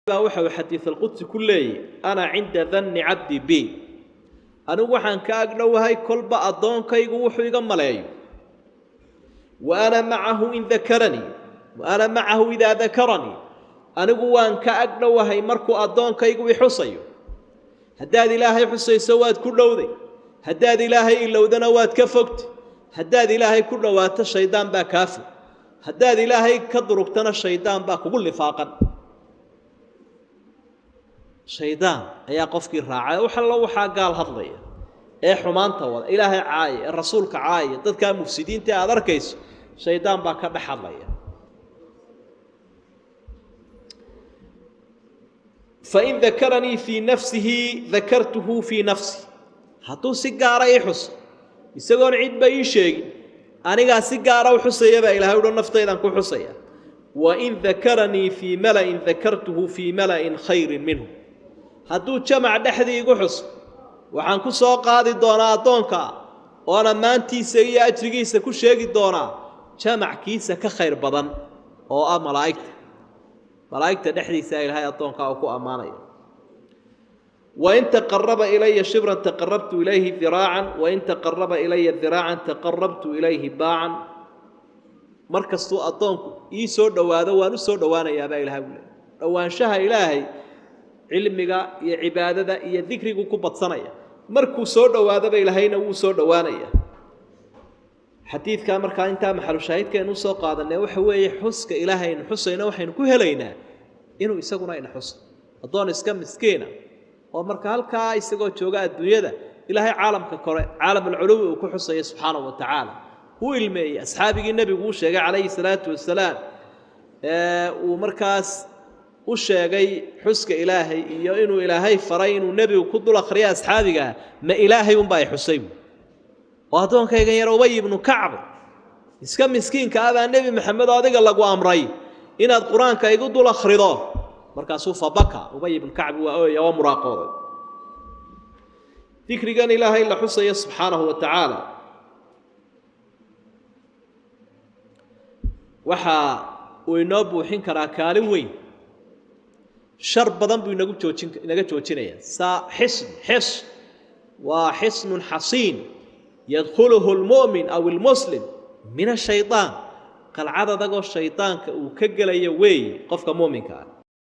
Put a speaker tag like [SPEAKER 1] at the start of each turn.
[SPEAKER 1] Baa waxa uu xadiis alqudsi ku leeyay: "Ana cinda danni cabdi bi", anigu waxaan ka agdhowahay kolba addoonkaygu wuxuu iga maleeyo. "Wa ana macahu in dakaranii, wa ana macahu idaa dakaranii", anigu waan ka agdhowahay markuu addoonkaygu i xusayo. Haddaad Ilaahay xusayso, waad ku dhowday. Haddaad Ilaahay ilowdana, waad ka fogtay. Haddaad Ilaahay ku dhowaato, shaydaan baa kaa fog. Haddaad Ilaahay ka durugtana, shaydaan baa kugu lifaaqan. Shaydaan ayaa qofkii raacay. Wax allo waxaa gaal hadlaya ee xumaanta wada, Ilaahay caaya ee rasuulka caaya, dadkaa mufsidiinta aad arkayso, shaydaan baa ka dhex hadlaya. "Fain dakaranii fii nafsihi dakartuhu fii nafsi", hadduu si gaara ii xuso isagoon cidba ii sheegin, anigaa si gaara u xusaya baa Ilahay uho, naftaydan ku xusaya. "Wain dakaranii fii mala'in dakartuhu fii mala'in khayrin minhu", hadduu jamac dhexdii igu xuso, waxaan ku soo qaadi doonaa addoonka oon ammaantiisa iyo ajrigiisa ku sheegi doonaa jamackiisa ka khayr badan oo ah malaa'igta. Malaa'igta dhexdiisa Ilaahay addoonkaa uu ku ammaanaya. "Wain taqaraba ilaya shibran taqarabtu ilayhi diraacan, wain taqaraba ilaya diraacan taqarabtu ilayhi baacan". Mar kastuu addoonku ii soo dhowaado, waan u soo dhowaanayaabaa Ilahay u leey. Dhowaanshaha Ilaahay cilmiga iyo cibaadada iyo dikrigu ku badsanaya. Markuu soo dhowaadaba, Ilaahayna wuu soo dhowaanaya. Xadiidkaa markaa intaa maxalushaahidkaynu usoo qaadanay waxa weeye, xuska Ilaahaynu xusayno waxaynu ku helaynaa inuu isaguna ina xuso. Addoon iska miskiina oo marka halkaa isagoo jooga adduunyada, Ilaahay caalamka kore, caalam alculuwi, uu ku xusaya subxaanahu wa tacaala, uu ilmeeyey asxaabigii Nebigu uu sheegay calayhi salaatu wasalaam, ee uu markaas u sheegay xuska Ilaahay iyo inuu Ilaahay faray inuu Nebigu ku dul akhriyo asxaabigaa. Ma Ilaahay unbaa ay xusay buui oo addoonkaygan yar Ubay ibnu Kacb iska miskiinka ah baa Nebi Maxamed oo adiga lagu amray inaad Qur-aanka igu dul akhrido? Markaasuu fabaka Ubay ibnu Kacbi, waa ooya, waa muraaqooday. Dikrigan Ilaahay la xusaya subxaanahu wa tacaala waxa uu inoo buuxin karaa kaalin weyn, shar badan buu inagu joojin, inaga joojinaya. Saa xisn, xisn waa xisnun xasiin yadkhuluhu lmu'min aw almuslim min ashayطaan, qalcad adagoo shaydaanka uu ka gelaya weeye qofka mu'minka ah.